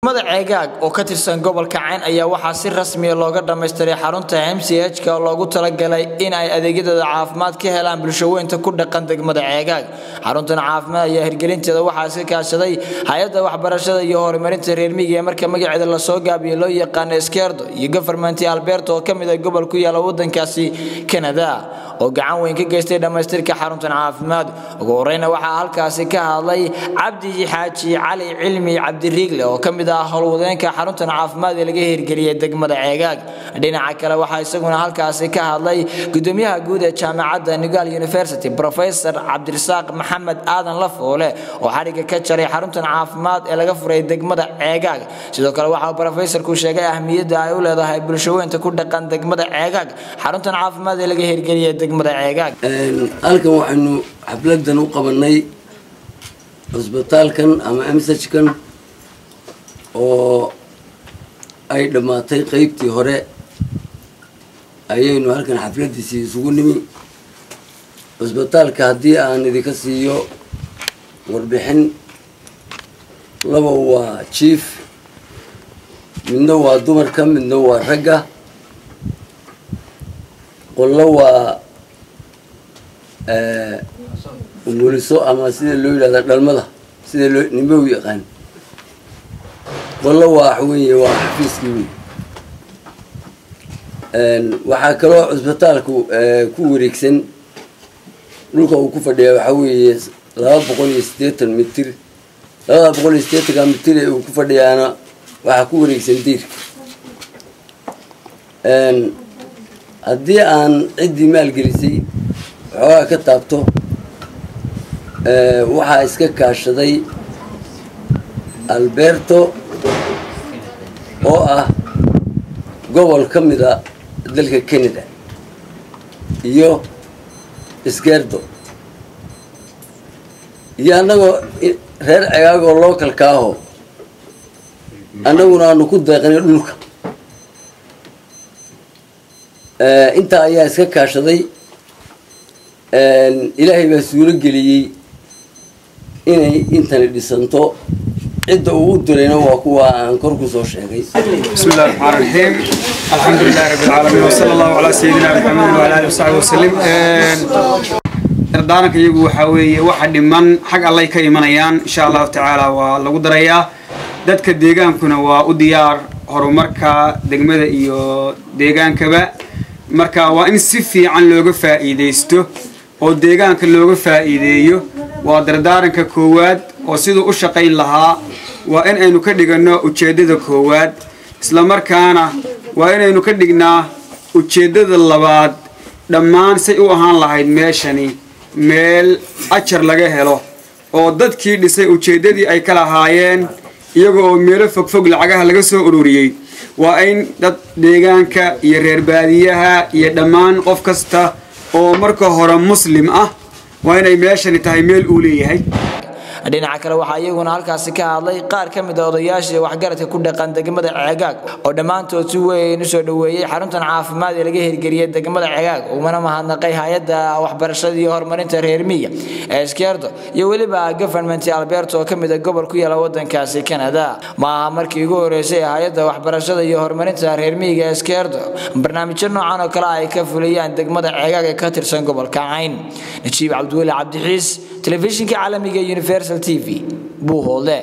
Degmada Ceegaag oo ka tirsan gobolka Cayn ayaa waxaa si rasmi ah looga dhamaystiray xarunta MCH-ka oo loogu talagalay in ay adeegyadooda caafimaad ka helaan bulshaweynta ku dhaqan degmada Ceegaag. Xaruntan caafimaad ayaa hirgelinteeda waxaa iska kaashaday hay-adda waxbarashada iyo horumarinta reer miyiga ee marka magaceeda lasoo gaabiyo loo yaqaano Skerdo iyo Government Alberta oo ka mid ah gobol ku yaala wadankaasi Canada oo gacan weyn ka geystay dhamaystirka xaruntan caafimaad. Ugu horeyna waxaa halkaasi ka hadlay Cabdi Xaaji Cali Cilmi Cabdiriigle oo ka mid ah howlwadeenka xaruntan caafimaad ee laga hirgeliyay degmada Ceegaag. Dhinaca kale waxaa isaguna halkaasi ka hadlay gudoomiyaha guud ee jaamacadda Nugaal University, Professor Cabdirasaaq Maxamed Aadan Lafoole, oo xadhigga ka jaray xaruntan caafimaad ee laga furay degmada Ceegaag. Sidoo kale waxaa professorku sheegay ahmiyadda ay u leedahay bulshaweynta ku dhaqan degmada Ceegaag xaruntan caafimaad ee laga hirgeliyay degmada Ceegaag. Halkan waxaynu xafladan u qabanay cusbitaalkan ama msajkan oo ay dhammaatay qeybtii hore, ayaynu halkan xafladiisii isugu nimi. Cusbitaalka haddii aan idinka siiyo warbixin, laba waa jief, midna waa dumarka, midna waa ragga, qollo waa umuliso ama sida loo yidhahda dhalmada, sida loo nimbe u yaqaan, qollo waa waxweeye waa xafiiskii wey. Waxaa kaloo cusbitaalku ku wareegsan dhulka uu ku fadhiyaa waxaa weeye 280 mitir. 280-ka mitir ee uu ku fadhiyaana waxaa ku wareegsan diirka. Haddii aan ciddii maalgelisay waxoogaa ka taabto, waxaa iska kaashaday Alberto oo ah gobol ka mida dalka Canada iyo Skerdo iyo annagoo reer Cegaagoo localka aho, annaguna aanu ku deeqnay dhulka. Intaa ayaa iska kaashaday. Ilaahay baa suuro geliyey inay intani dhisanto, cidda uu u dirayna waa kuwa aan kor ku soo sheegay. بسم الله الرحمن الرحيم، الحمد لله رب العالمين، وصلى الله على سيدنا محمد وعلى آله وصحبه وسلم. Dardaaranka iyagu waxaa weeye waxa dhiman xag allay ka imanayaan, insha Allahu tacaala waa lagu darayaa. Dadka deegaankuna waa u diyaar horumarka degmada iyo deegaankaba, marka waa in si fiican looga faa'iidaysto oo deegaanka looga faa'iideeyo. Waa dardaaranka koowaad oo siduu u shaqayn lahaa waa in aynu ka dhiganno ujeeddada koowaad, isla markaana waa inaynu ka dhignaa ujeeddada labaad dhammaan say u ahaan lahayd meeshani meel ajar laga helo oo dadkii dhisay ujeeddadii ay ka lahaayeen, iyaga oo meelo fogfog lacagaha laga soo ururiyey, waa in dad deegaanka iyo reer baadiyaha iyo dhammaan qof kasta oo marka hore muslim ah waa inay meeshani tahay meel uu leeyahay. Dhinaca kale waxaa iyaguna halkaasi ka hadlay qaar ka mid a odayaashii waxgaradka ku dhaqan degmada Ceegaag oo dhammaantood si weyn usoo dhoweeyey xaruntan caafimaad ee laga hirgeliyey degmada Ceegaag, uguna mahadnaqay hay-adda waxbarashada iyo horumarinta reer miyiga ee Skerdo iyo weliba Government Alberta oo ka mid ah gobol ku yaala wadankaasi Canada. Ma aha markii ugu horeysay hay-adda waxbarashada iyo horumarinta reer miyiga ee Skerdo barnaamijyo noocan oo kale ay ka fuliyaan degmada Ceegaag ee ka tirsan gobolka Cayn. Najiib Cabdiweli Cabdixiis, telefishinka caalamiga Universal TV, Buuhoodle.